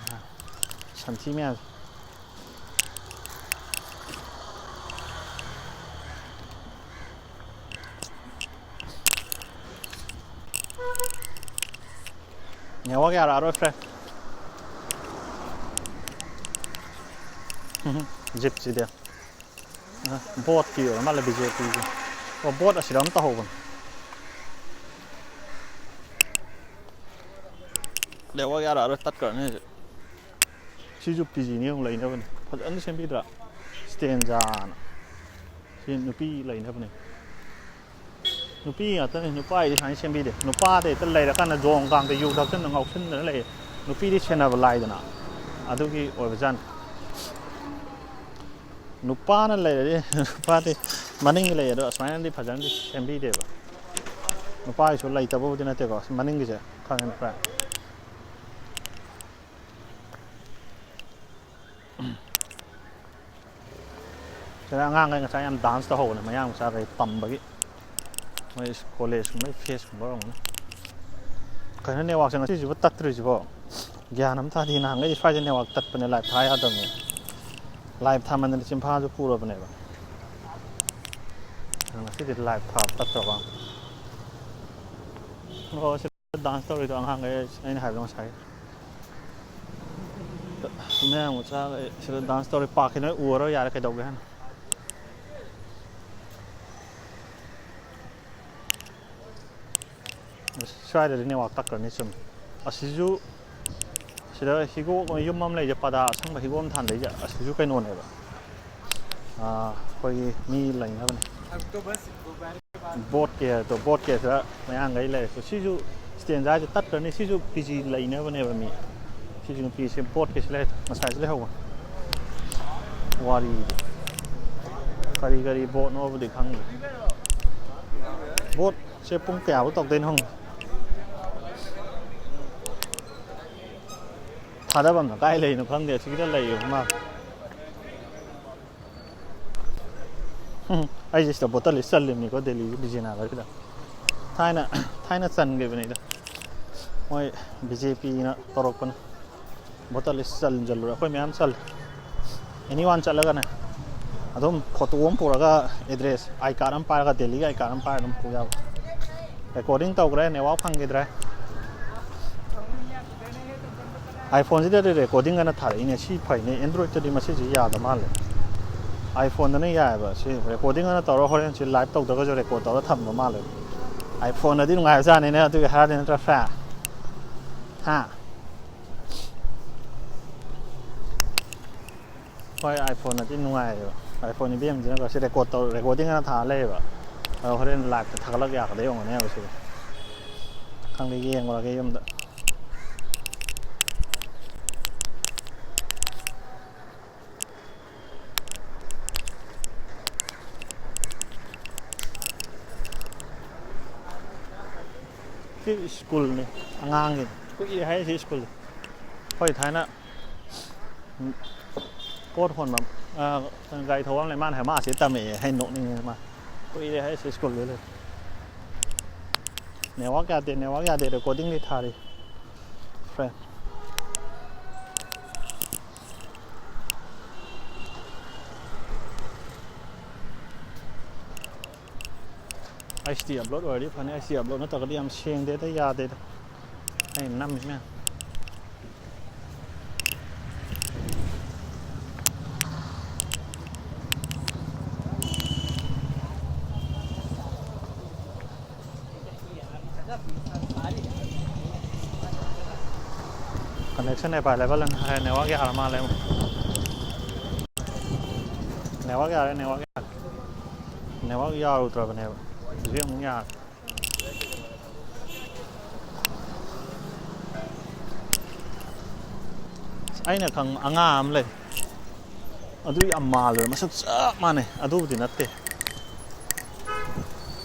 ꯁꯟꯊꯤ ꯃꯌꯥꯝꯁꯦ꯫ ꯅꯦꯠꯋꯥꯛ ꯌꯥꯔꯛꯑꯔꯣꯏ, ꯐ꯭ꯔꯦꯟ꯫ ꯖꯤꯞꯁꯤꯗꯤ꯫ ꯑ, ꯕꯣꯠꯀꯤ ꯑꯣꯏꯔ ꯃꯥꯜꯂꯦ, ꯕꯤ ꯖꯦ ꯄꯤꯒꯤ꯫ ꯑꯣ, ꯕꯣꯠ ꯑꯁꯤꯗ ꯑꯃ ꯇꯧꯍꯧꯕꯅꯦ꯫ ꯅꯦꯠꯋꯥꯛ ꯌꯥꯔꯛꯑꯔꯣꯏ, ꯇꯠꯈ꯭ꯔꯅꯤ ꯍꯧꯖꯤꯛ꯫ ꯁꯤꯁꯨ ꯄꯤ ꯖꯤꯅꯤ ꯑꯃꯨꯛ ꯂꯩꯅꯕꯅꯦ꯫ ꯐꯖꯅ ꯁꯦꯝꯕꯤꯗ꯭ꯔꯥ? ꯁ꯭ꯇꯦꯟꯖꯥꯅ꯫ ꯁꯤ ꯅꯨꯄꯤ ꯂꯩꯅꯕꯅꯦ꯫ ꯅꯨꯄꯤ ꯉꯥꯛꯇꯅꯦ, ꯅꯨꯄꯥꯒꯤꯗꯤ ꯁꯨꯃꯥꯏꯅ ꯁꯦꯝꯕꯤꯗꯦ꯫ ꯅꯨꯄꯥꯗ ꯍꯦꯛꯇ ꯂꯩꯔꯀꯥꯟꯗ ꯖꯣꯡ ꯀꯥꯡꯗ ꯌꯨ ꯊꯛꯆꯟꯗꯅ ꯉꯥꯎꯁꯟꯗꯅ ꯂꯩ꯫ ꯅꯨꯄꯤꯗꯤ ꯁꯦꯟꯅꯕ ꯂꯥꯏꯗꯅ꯫ ꯑꯗꯨꯒꯤ ꯑꯣꯏꯕꯖꯥꯠꯅꯤ꯫ ꯅꯨꯄꯥꯅ ꯂꯩꯔꯗꯤ, ꯅꯨꯄꯥꯗꯤ ꯃꯅꯤꯡꯒꯤ ꯂꯩ, ꯑꯗꯣ ꯑꯁꯨꯃꯥꯏꯅꯗꯤ ꯐꯖꯅꯗꯤ ꯁꯦꯝꯕꯤꯗꯦꯕ꯫ ꯅꯨꯄꯥꯒꯤꯁꯨ ꯂꯩꯇꯕꯕꯨꯗꯤ ꯅꯠꯇꯦꯀꯣ, ꯁꯤ ꯃꯅꯤꯡꯒꯤꯁꯦ ꯈꯪꯉꯦ, ꯅꯨꯄꯥ꯫ ꯁꯤꯗ ꯑꯉꯥꯡꯈꯩ ꯉꯁꯥꯏ ꯌꯥꯝ ꯗꯥꯟꯁ ꯇꯧꯍꯧꯕꯅꯦ, ꯃꯌꯥꯡ ꯃꯆꯥꯈꯩ ꯇꯝꯕꯒꯤ꯫ ꯃꯣꯏ ꯀꯣꯂꯦꯖꯀꯨꯝꯕꯒꯤ ꯐꯦꯁꯀꯨꯝꯕ ꯑꯣꯏꯔꯝꯒꯅꯤ꯫ ꯀꯩꯅꯣ, ꯅꯦꯠꯋꯥꯛꯁꯦ ꯉꯁꯤꯁꯤꯕꯨ ꯇꯠꯇ꯭ꯔꯤꯁꯤꯕꯣ? ꯒ꯭ꯌꯥꯟ ꯑꯃ ꯇꯥꯗꯦ꯫ ꯅꯍꯥꯟꯈꯩꯗꯤ ꯁ꯭ꯋꯥꯏꯗ ꯅꯦꯠꯋꯥꯛ ꯇꯠꯄꯅꯦ, ꯂꯥꯏꯞ ꯊꯥ ꯌꯥꯗꯕꯅꯦ꯫ ꯂꯥꯏꯞ ꯊꯥꯃꯟꯗꯅ ꯆꯤꯝꯐꯥꯁꯨ ꯄꯨꯔꯕꯅꯦꯕ꯫ ꯉꯁꯤꯗꯤ ꯂꯥꯏꯞ ꯊꯥꯕ ꯇꯠꯇ꯭ꯔꯕ? ꯑꯣ, ꯁꯤ ꯗꯥꯟꯁ ꯇꯧꯔꯤꯗꯣ ꯑꯉꯥꯡꯈꯩ, ꯑꯩꯅ ꯍꯥꯏꯕꯗꯣ ꯉꯁꯥꯏ꯫ ꯃꯌꯥꯡ ꯃꯆꯥꯈꯩ ꯁꯤꯗ ꯗꯥꯟꯁ ꯇꯧꯔꯤ, ꯄꯥꯛꯈꯤ, ꯅꯣꯏ ꯎꯔꯔꯣꯏ, ꯌꯥꯔꯦ, ꯀꯩꯗꯧꯒꯦ ꯍꯥꯏꯅꯣ? ꯑꯁ, ꯁ꯭ꯋꯥꯏꯗꯗꯤ ꯅꯦꯠꯋꯥꯛ ꯇꯠꯈ꯭ꯔꯅꯤ, ꯆꯨꯝꯃꯤ꯫ ꯑꯁꯤꯁꯨ ꯁꯤꯗ ꯍꯤꯒꯣꯛ ꯌꯨꯝ ꯑꯃ ꯂꯩꯁꯦ, ꯄꯗꯥ ꯑꯁꯪꯕ ꯍꯤꯒꯣꯛ ꯑꯃ ꯊꯥꯟꯗꯩꯁꯦ, ꯑꯁꯤꯁꯨ ꯀꯩꯅꯣꯅꯦꯕ, ꯑꯩꯈꯣꯏꯒꯤ ꯃꯤ ꯂꯩꯅꯕꯅꯦ꯫ ꯕꯣꯠꯀꯤ ꯍꯥꯏꯗꯣ, ꯕꯣꯠꯀꯤ ꯑꯁꯤꯗ ꯃꯌꯥꯡꯈꯩ ꯂꯩꯔꯁꯨ, ꯁꯤꯁꯨ ꯁ꯭ꯇꯦꯟꯖꯥꯁꯦ ꯇꯠꯈ꯭ꯔꯅꯤ꯫ ꯁꯤꯁꯨ ꯄꯤ ꯖꯤ ꯂꯩꯅꯕꯅꯦꯕ ꯃꯤ꯫ ꯁꯤꯁꯨ ꯅꯨꯄꯤꯁꯦ ꯕꯣꯠꯀꯤꯁꯤ ꯂꯩ, ꯉꯁꯥꯏꯁꯨ ꯂꯩꯍꯧꯕꯅꯤ꯫ ꯋꯥꯔꯤꯗꯤ ꯀꯔꯤ ꯀꯔꯤ ꯕꯣꯠꯅꯣꯕꯨꯗꯤ ꯈꯪꯗꯦ꯫ ꯕꯣꯠꯁꯦ ꯄꯨꯡ ꯀꯌꯥꯐꯥꯎ ꯇꯧꯗꯣꯏꯅꯣ ꯈꯪꯗꯦ꯫ ꯊꯥꯗꯐꯝꯅ ꯀꯥꯏ ꯂꯩꯅꯣ ꯈꯪꯗꯦ, ꯑꯁꯤꯒꯤꯗ ꯂꯩꯌꯦꯕ ꯃꯥ꯫ ꯎꯝ, ꯑꯩꯁꯦ ꯁꯤꯗ ꯕꯣꯇꯜ ꯂꯤꯁ ꯆꯜꯂꯤꯕꯅꯤꯀꯣ, ꯗꯦꯜꯂꯤꯒꯤ ꯕꯤꯖꯦꯅꯒꯔꯁꯤꯗ꯫ ꯊꯥꯏꯅ, ꯊꯥꯏꯅ ꯆꯟꯈꯤꯕꯅꯤꯗ, ꯃꯣꯏ ꯕꯤ ꯖꯦ ꯄꯤꯅ ꯇꯧꯔꯛꯄꯅꯤ꯫ ꯕꯣꯇꯜ ꯂꯤꯁ ꯆꯟꯁꯤꯜꯂꯨꯔꯦ, ꯑꯩꯈꯣꯏ ꯃꯌꯥꯝ ꯆꯜꯂꯦ꯫ ꯑꯦꯅꯤ ꯋꯥꯟ ꯆꯠꯂꯒꯅꯦ, ꯑꯗꯨꯝ ꯐꯣꯇꯣ ꯑꯃ ꯄꯨꯔꯒ, ꯑꯦꯗ꯭ꯔꯦꯁ, ꯑꯥꯏ ꯀꯥꯔꯗ ꯑꯃ ꯄꯥꯏꯔꯒ, ꯗꯦꯜꯂꯤꯒꯤ ꯑꯥꯏ ꯀꯥꯔꯗ ꯑꯃ ꯄꯥꯏꯔꯒ ꯑꯗꯨꯝ ꯄꯨ ꯌꯥꯕ꯫ ꯔꯦꯀꯣꯔꯗꯤꯡ ꯇꯧꯈ꯭ꯔꯦ, ꯅꯦꯠꯋꯥꯛ ꯐꯪꯈꯤꯗ꯭ꯔꯦ꯫ ꯑꯥꯏꯐꯣꯟꯁꯤꯗꯗꯤ ꯔꯦꯀꯣꯔꯗꯤꯡ ꯑꯅ ꯊꯥꯔꯛꯏꯅꯦ, ꯁꯤ ꯐꯩꯅꯦ꯫ ꯑꯦꯟꯗ꯭ꯔꯣꯏꯗꯇꯗꯤ ꯃꯁꯤꯁꯤ ꯌꯥꯗ ꯃꯥꯜꯂꯦ꯫ ꯑꯥꯏꯐꯣꯟꯗꯅ ꯌꯥꯏꯑꯕ꯫ ꯁꯤ ꯔꯦꯀꯣꯔꯗꯤꯡ ꯑꯅ ꯇꯧꯔꯒ ꯍꯣꯔꯦꯟ ꯁꯤ ꯂꯥꯏꯚ ꯇꯧꯗ꯭ꯔꯒꯁꯨ ꯔꯦꯀꯣꯔꯗ ꯇꯧꯔꯒ ꯊꯝꯕ ꯃꯥꯜꯂꯦ꯫ ꯑꯥꯏꯐꯣꯟꯗꯗꯤ ꯅꯨꯡꯉꯥꯏꯕꯖꯥꯠꯅꯤꯅꯦ, ꯑꯗꯨꯒꯤ ꯍꯥꯏꯔꯗꯤ, ꯅꯠꯇ꯭ꯔꯥ, ꯐ꯭ꯔꯦ? ꯍꯥ? ꯍꯣꯏ, ꯑꯥꯏꯐꯣꯟꯅꯗꯤ ꯅꯨꯡꯉꯥꯏꯌꯦꯕ꯫ ꯑꯥꯏꯐꯣꯟ ꯏꯕꯦꯝꯁꯤꯅꯀꯣ ꯁꯤ ꯔꯦꯀꯣꯔꯗ ꯇꯧ-, ꯔꯦꯀꯣꯔꯗꯤꯡ ꯑꯅ ꯊꯥꯔ ꯂꯩꯌꯦꯕ꯫ ꯑꯗꯣ ꯍꯣꯔꯦꯟ ꯂꯥꯏꯚꯇ ꯊꯥꯒꯠꯂꯛ ꯌꯥꯒꯗꯣꯏ ꯑꯣꯏꯔꯝꯒꯅꯦꯕ ꯁꯤꯗꯤ꯫ ꯈꯪꯗꯦ, ꯌꯦꯡꯉꯨꯔꯒꯦ ꯌꯨꯝꯗ꯫ ꯁꯤ ꯁ꯭ꯀꯨꯜꯅꯤ, ꯑꯉꯥꯡꯒꯤꯅꯤ꯫ ꯀꯨꯏꯔꯦ ꯍꯥꯏꯔꯤꯁꯤ ꯁ꯭ꯀꯨꯜ꯫ ꯑꯩꯈꯣꯏ ꯊꯥꯏꯅ ꯄꯣꯠ ꯍꯣꯟꯕ, ꯑ, ꯒꯥꯔꯤ ꯊꯧꯕ ꯑꯃ ꯂꯩ, ꯃꯥꯅ ꯍꯥꯏ, "ꯃꯥ ꯑꯁꯤ ꯇꯝꯃꯛꯑꯦ" ꯍꯥꯏ, ꯅꯣꯛꯅꯤꯡꯉꯦ ꯃꯥ꯫ ꯀꯨꯏꯔꯦ ꯍꯥꯏꯔꯤꯁꯤ ꯁ꯭ꯀꯨꯜꯗ ꯂꯩ꯫ ꯅꯦꯠꯋꯥꯛ ꯌꯥꯗꯦ, ꯅꯦꯠꯋꯥꯛ ꯌꯥꯗꯦ, ꯔꯦꯀꯣꯔꯗꯤꯡꯗꯤ ꯊꯥꯔꯤ꯫ ꯐ꯭ꯔꯦꯟ꯫ ꯑꯩꯆ ꯗꯤ ꯑꯞꯂꯣꯗ ꯑꯣꯏꯔꯗꯤ ꯐꯅꯤ, ꯑꯩꯆ ꯗꯤ ꯑꯞꯂꯣꯗ ꯅꯠꯇ꯭ꯔꯒꯗꯤ ꯌꯥꯝ ꯁꯦꯡꯗꯦꯗ, ꯌꯥꯗꯦꯗ꯫ ꯑꯩꯅ ꯅꯝꯃꯤ ꯃꯌꯥꯝ꯫ Connection available ꯑꯅ ꯍꯥꯏꯔꯦ꯫ Network ꯌꯥꯔ ꯃꯥꯜꯂꯦ ꯑꯃꯨꯛ꯫ Network ꯌꯥꯔꯦ, network ꯌꯥꯔꯦ꯫ Network ꯌꯥꯔꯨꯗ꯭ꯔꯕꯅꯦꯕ꯫ ꯍꯧꯖꯤꯛ ꯑꯃꯨꯛ ꯌꯥꯔꯦ꯫ ꯑꯩꯅ ꯈꯪꯕ ꯑꯉꯥꯡ ꯑꯃ ꯂꯩ꯫ ꯑꯗꯨ ꯌꯥꯝ ꯃꯥꯜꯂꯦ꯫ ꯃꯁꯛ ꯆꯞ ꯃꯥꯟꯅꯩ꯫ ꯑꯗꯨꯕꯨꯗꯤ ꯅꯠꯇꯦ꯫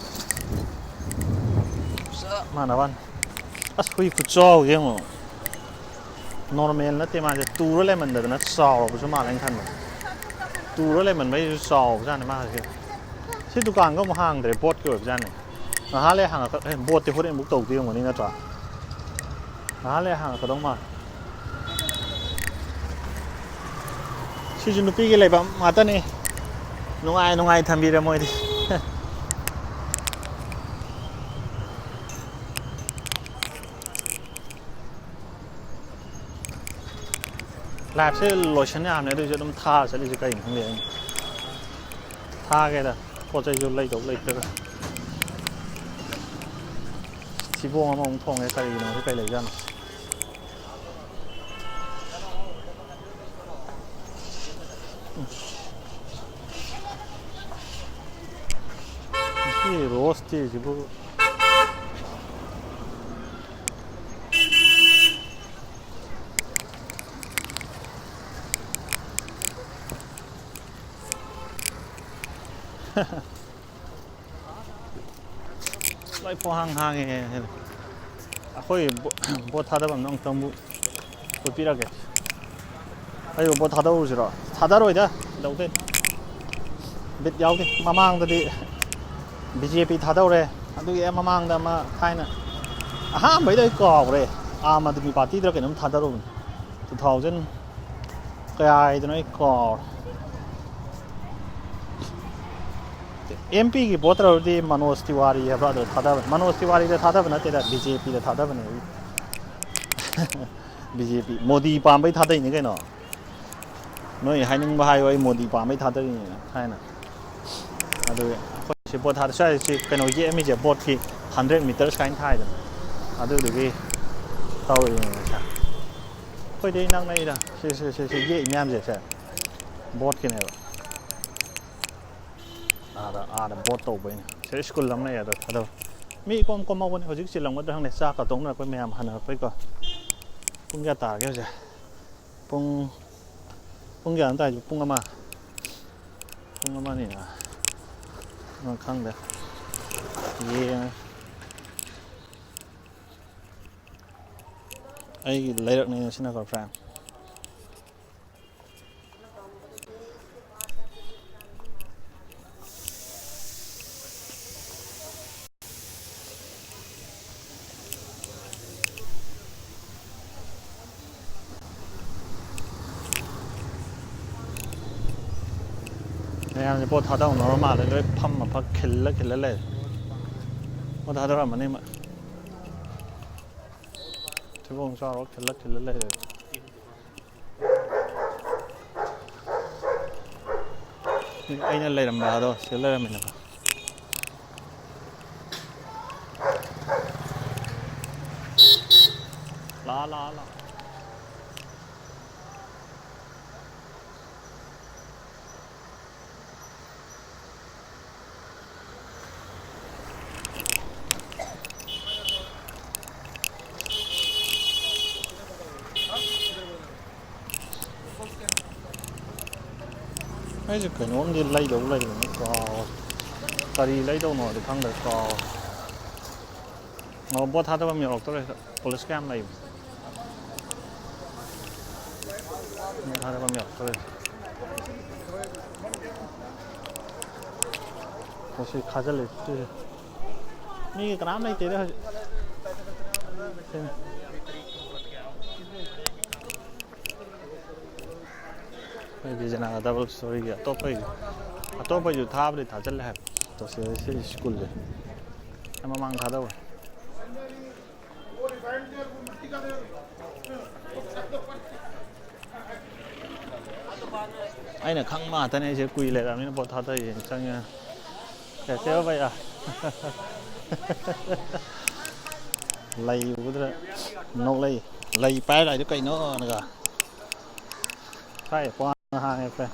ꯆꯞ ꯃꯥꯟꯅꯕꯅꯤ꯫ ꯑꯁ, ꯍꯨꯏ ꯈꯨꯆꯥꯎ ꯌꯦꯡꯉꯣ꯫ Normal ꯅꯠꯇꯦ ꯃꯥꯁꯦ꯫ ꯇꯨꯔ ꯂꯩꯃꯟꯗꯗꯅ ꯆꯥꯎꯔꯕꯁꯨ ꯃꯥꯜꯂꯦ ꯑꯩꯅ ꯈꯟꯕꯗ꯫ ꯇꯨꯔ ꯂꯩꯃꯟꯕꯩꯁꯨ ꯆꯥꯎꯕꯖꯥꯠꯅꯤ ꯃꯥꯁꯦ꯫ ꯁꯤ ꯗꯨꯀꯥꯟꯒ ꯑꯃꯨꯛ ꯍꯥꯡꯗ꯭ꯔꯦ꯫ Boat ꯀꯤ ꯑꯣꯏꯕꯖꯥꯠꯅꯤ꯫ ꯉꯥꯏꯍꯥꯛ ꯂꯩ ꯍꯥꯡꯉꯛꯀ-, ꯑꯦ, boat ꯇꯤ ꯍꯣꯔꯦꯟ ꯑꯃꯨꯛ ꯇꯧꯗꯣꯏ ꯑꯣꯏꯔꯝꯒꯅꯤ ꯅꯠꯇ꯭ꯔꯥ? ꯉꯥꯏꯍꯥꯛ ꯂꯩ ꯍꯥꯡꯉꯛꯀꯗꯧ ꯃꯥꯜꯂꯦ꯫ ꯁꯤꯁꯨ ꯅꯨꯄꯤꯒꯤ ꯂꯩꯐꯝ ꯉꯥꯛꯇꯅꯤ꯫ ꯅꯨꯡꯉꯥꯏ ꯅꯨꯡꯉꯥꯏ ꯊꯝꯕꯤꯔꯦ ꯃꯣꯏꯗꯤ꯫ Live ꯁꯦ ꯂꯣꯏꯁꯟ ꯌꯥꯕꯅꯦ, ꯑꯗꯨꯏꯁꯨ ꯑꯗꯨꯝ ꯊꯥꯔ ꯆꯠꯂꯤꯁꯦ ꯀꯩꯅꯣ ꯈꯪꯗꯦ ꯑꯩꯅ꯫ ꯊꯥꯒꯦꯗ, ꯄꯣꯠ ꯆꯩꯁꯨ ꯂꯩꯗꯧ ꯂꯩꯇ꯭ꯔꯒ꯫ ꯊꯤꯕꯣꯡ ꯑꯃꯃꯨꯛ ꯊꯣꯡꯉꯦ, ꯀꯔꯤꯒꯤꯅꯣ ꯁꯤ ꯀꯩ ꯂꯩꯖꯥꯠꯅꯣ? ꯁꯤ Rose Tea ꯁꯤꯕꯨ꯫ ꯂꯣꯏ ꯄꯣꯡꯍꯥꯡ ꯍꯥꯡꯉꯦ꯫ ꯑꯩꯈꯣꯏ ꯕꯣ-, boat ꯊꯥꯗꯐꯝꯗꯣ ꯑꯃꯨꯛꯇꯪꯕꯨ ꯎꯠꯄꯤꯔꯒꯦ꯫ ꯑꯩꯕꯨ boat ꯊꯥꯗꯧꯔꯨꯁꯤꯔꯣ? ꯊꯥꯗꯔꯣꯏꯗ, ꯀꯩꯗꯧꯗꯣꯏꯅꯣ? ꯕꯤꯠ ꯌꯥꯎꯗꯦ꯫ ꯃꯃꯥꯡꯗꯗꯤ ꯕꯤ ꯖꯦ ꯄꯤ ꯊꯥꯗꯧꯔꯦ, ꯑꯗꯨꯒꯤ ꯑꯦ ꯃꯃꯥꯡꯗ ꯑꯃ ꯊꯥꯏꯅ ꯑꯍꯥꯟꯕꯩꯗꯣ ꯑꯩ ꯀꯥꯎꯈ꯭ꯔꯦ, ꯑꯥꯝ ꯑꯥꯗꯃꯤ ꯄꯥꯔꯇꯤꯗꯔ ꯀꯩꯅꯣꯝ ꯊꯥꯗꯔꯨꯕꯅꯤ꯫ Two thousand ꯀꯌꯥꯒꯤꯗꯅꯣ ꯑꯩ ꯀꯥꯎꯔꯦ꯫ ꯑꯦꯝ ꯄꯤꯒꯤ boat ꯇꯧꯔꯗꯤ ꯃꯅꯣꯖ ꯇꯤꯋꯥꯔꯤ ꯍꯥꯏꯕ꯭ꯔꯥ, ꯑꯗꯨꯗ ꯊꯥꯗꯕꯅꯦ꯫ ꯃꯅꯣꯖ ꯇꯤꯋꯥꯔꯤꯗ ꯊꯥꯗꯕ ꯅꯠꯇꯦꯗ, ꯕꯤ ꯖꯦ ꯄꯤꯗ ꯊꯥꯗꯕꯅꯦ꯫ ꯕꯤ ꯖꯦ ꯄꯤ꯫ ꯃꯣꯗꯤ ꯄꯥꯝꯕꯩ ꯊꯥꯗꯩꯅꯤ ꯀꯩꯅꯣ꯫ ꯅꯣꯏ ꯍꯥꯏꯅꯤꯡꯕ ꯍꯥꯏꯌꯣ, ꯑꯩ ꯃꯣꯗꯤ ꯄꯥꯝꯕꯩ ꯊꯥꯗꯔꯤꯅꯦ ꯊꯥꯏꯅ꯫ ꯑꯗꯨ ꯑꯩꯈꯣꯏ ꯁꯤ boat ꯊꯥꯗ-, ꯁ꯭ꯋꯥꯏ ꯁꯤ ꯀꯩꯅꯣ ꯌꯦꯛꯑꯝꯃꯤꯁꯦ, boat ꯀꯤ hundred meter ꯁꯨꯃꯥꯏꯅ ꯊꯥꯏꯗꯅ, ꯑꯗꯨꯗꯨꯒꯤ ꯇꯧꯔꯤꯅꯦ ꯁꯥꯔ꯫ ꯑꯩꯈꯣꯏꯗꯤ ꯅꯛꯅꯩꯗ꯫ ꯁꯤ, ꯁꯤ, ꯁꯤ, ꯁꯤ ꯌꯦꯛꯏ ꯃꯌꯥꯝꯁꯦ, ꯁꯦ ꯕꯣꯠꯀꯤꯅꯦꯕ꯫ ꯑꯥꯗ, ꯑꯥꯗ ꯕꯣꯠ ꯇꯧꯕꯩꯅꯦ꯫ ꯁꯤꯗ ꯁ꯭ꯀꯨꯜ ꯑꯃ ꯂꯩ, ꯑꯗ ꯊꯥꯗꯧ꯫ ꯃꯤ ꯏꯀꯣꯝ ꯀꯣꯝꯍꯧꯕꯅꯦ꯫ ꯍꯧꯖꯤꯛ ꯆꯤꯜꯂꯝꯒꯗ꯭ꯔꯥ ꯈꯪꯗꯦ, ꯆꯥꯛꯀ ꯇꯣꯛꯅꯔꯛꯄꯩ ꯃꯌꯥꯝ ꯍꯟꯅꯔꯛꯄꯩꯀꯣ꯫ ꯄꯨꯡ ꯀꯌꯥ ꯇꯥꯔꯒꯦ ꯍꯧꯖꯤꯛ? ꯄꯨꯡ, ꯄꯨꯡ ꯀꯌꯥꯅꯣ ꯇꯥꯔꯤꯁꯦ? ꯄꯨꯡ ꯑꯃ꯫ ꯄꯨꯡ ꯑꯃꯅꯤꯅ꯫ ꯑ, ꯈꯪꯗꯦ꯫ ꯌꯦꯡꯉꯦ꯫ ꯑꯩꯒꯤ ꯂꯩꯔꯛꯅꯦꯅ ꯁꯤꯅꯀꯣ, friend꯫ ꯃꯌꯥꯝꯁꯦ ꯄꯣꯠ ꯊꯥꯗꯧꯅꯕ ꯃꯥꯜꯂꯦ, ꯂꯣꯏ ꯐꯝꯃ ꯐꯛ ꯈꯤꯜꯂ ꯈꯤꯜꯂ ꯂꯩꯔꯦ꯫ ꯄꯣꯠ ꯊꯥꯗꯔꯝꯃꯅꯤ ꯃꯣꯏ꯫ ꯊꯤꯕꯣꯡ ꯆꯥꯎꯔ ꯈꯤꯜꯂ ꯈꯤꯜꯂ ꯂꯩꯔꯦ꯫ ꯑꯩꯅ ꯂꯩꯔꯝꯕ ꯑꯗꯣ ꯁꯤꯗ ꯂꯩꯔꯝꯃꯤꯅꯦꯕ꯫ ꯂꯥ, ꯂꯥ, ꯂꯥ꯫ ꯑꯩꯁꯦ ꯀꯩꯅꯣꯝꯗꯤ ꯂꯩꯗꯧ ꯂꯩꯕꯅꯤ, ꯀꯥꯎꯔꯦ꯫ ꯀꯔꯤ ꯂꯩꯗꯧꯅꯣꯗꯤ ꯈꯪꯗ꯭ꯔꯦ, ꯀꯥꯎꯔꯦ꯫ ꯑꯣ, ꯕꯣꯠ ꯊꯥꯗꯐꯝ ꯌꯧꯔꯛꯇꯣꯔꯦ꯫ ꯄꯨꯂꯤꯁ ꯀꯌꯥꯝ ꯂꯩꯕꯅꯣ? ꯕꯣꯠ ꯊꯥꯗꯐꯝ ꯌꯧꯔꯛꯇꯣꯔꯦ꯫ ꯃꯁꯤ ꯈꯥꯖꯤꯜꯂꯦ꯫ ꯃꯤꯒ ꯀꯅꯥꯝ ꯂꯩꯇꯦꯗ ꯍꯧꯖꯤꯛ꯫ ꯑꯩꯈꯣꯏ ꯕꯤꯖꯅꯥꯒ double storyꯒꯤ ꯑꯇꯣꯞꯄꯒꯤ, ꯑꯇꯣꯞꯄꯒꯤꯁꯨ ꯊꯥꯕꯗꯤ ꯊꯥꯖꯤꯜꯂꯦ ꯍꯥꯏꯕ꯫ ꯇꯁꯦꯡꯅ ꯁꯤ ꯁ꯭ꯀꯨꯜꯁꯦ ꯑꯩ ꯃꯃꯥꯡ ꯊꯥꯗꯧꯔꯦ꯫ ꯑꯩꯅ ꯈꯪꯕ ꯉꯥꯛꯇꯅꯦ꯫ ꯑꯩꯁꯦ ꯀꯨꯏ ꯂꯩꯔꯕꯅꯤꯅ ꯄꯣꯠ ꯊꯥꯗꯔꯤꯅ ꯆꯪꯉꯦ꯫ ꯀꯩꯁꯦ ꯍꯣ ꯚꯩꯌꯥ꯫ ꯂꯩ ꯎꯕꯗꯨꯗ ꯅꯣꯛꯂꯛꯏ꯫ ꯂꯩ ꯄꯥꯏꯔ ꯂꯥꯛꯏꯗꯣ ꯀꯩꯅꯣꯅꯒ꯫ ꯁ꯭ꯋꯥꯏ ꯄꯣꯉꯥꯟ ꯍꯥꯡꯉꯦ ꯐ꯭ꯔꯦꯟ꯫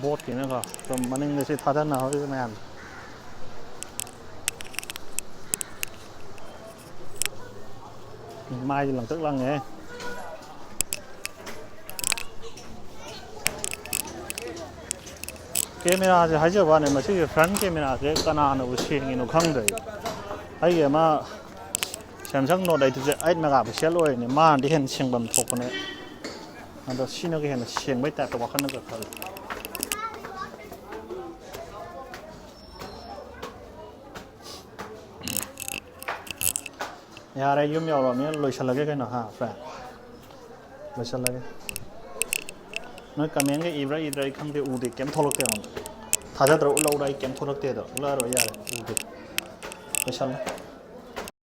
ꯕꯣꯠꯀꯤꯅꯀꯣ꯫ ꯁꯨꯝ ꯃꯅꯤꯡꯗ ꯁꯤ ꯊꯥꯗꯅꯍꯧꯔꯤꯕ ꯃꯌꯥꯝ꯫ ꯃꯥꯏꯗꯤ ꯂꯪꯇ꯭ꯔꯤꯛ ꯂꯪꯉꯦ꯫ ꯀꯦꯃꯦꯔꯥꯁꯦ ꯍꯥꯏꯖꯕ ꯋꯥꯅꯦ, ꯃꯁꯤꯒꯤ ꯐ꯭ꯔꯟ ꯀꯦꯃꯦꯔꯥꯁꯦ ꯀꯅꯥꯅꯕꯨ ꯁꯦꯡꯉꯤꯅꯣ ꯈꯪꯗ꯭ꯔꯦ꯫ ꯑꯩꯒꯤ ꯑꯃ Samsung Note eight ꯁꯦ eight megapixel ꯑꯣꯏꯔꯤꯅꯦ, ꯃꯥꯅꯗꯤ ꯍꯦꯟꯅ ꯁꯦꯡꯐꯝ ꯊꯣꯛꯄꯅꯦ꯫ ꯑꯗꯣ ꯁꯤꯅꯒ ꯍꯦꯟꯅ ꯁꯦꯡꯕꯩ ꯇꯥꯏꯞꯇ ꯋꯥꯈꯜꯅꯒ ꯈꯜꯂꯤ꯫ ꯌꯥꯔꯦ, ꯌꯨꯝ ꯌꯧꯔꯕꯅꯤꯅ ꯂꯣꯏꯁꯜꯂꯒꯦ ꯀꯩꯅꯣ, ꯍꯥ ꯐ꯭ꯔꯦꯟ? ꯂꯣꯏꯁꯜꯂꯒꯦ꯫ ꯅꯣꯏ ꯀꯃꯦꯟꯒ ꯏꯕ꯭ꯔꯥ ꯏꯗ꯭ꯔꯥ ꯑꯩ ꯈꯪꯗꯦ, ꯎꯗꯦ, ꯀꯩꯝ ꯊꯣꯛꯂꯛꯇꯦ ꯑꯩꯉꯣꯟꯗ꯫ ꯊꯥꯖꯗ꯭ꯔꯥ? ꯎꯠꯂꯛꯎꯔꯥ? ꯑꯩ ꯀꯩꯝ ꯊꯣꯛꯂꯛꯇꯦ ꯑꯗꯣ, ꯎꯠꯂꯛꯑꯔꯣꯏ, ꯌꯥꯔꯦ, ꯎꯗꯦ꯫ ꯂꯣꯏꯁꯜꯂꯦ꯫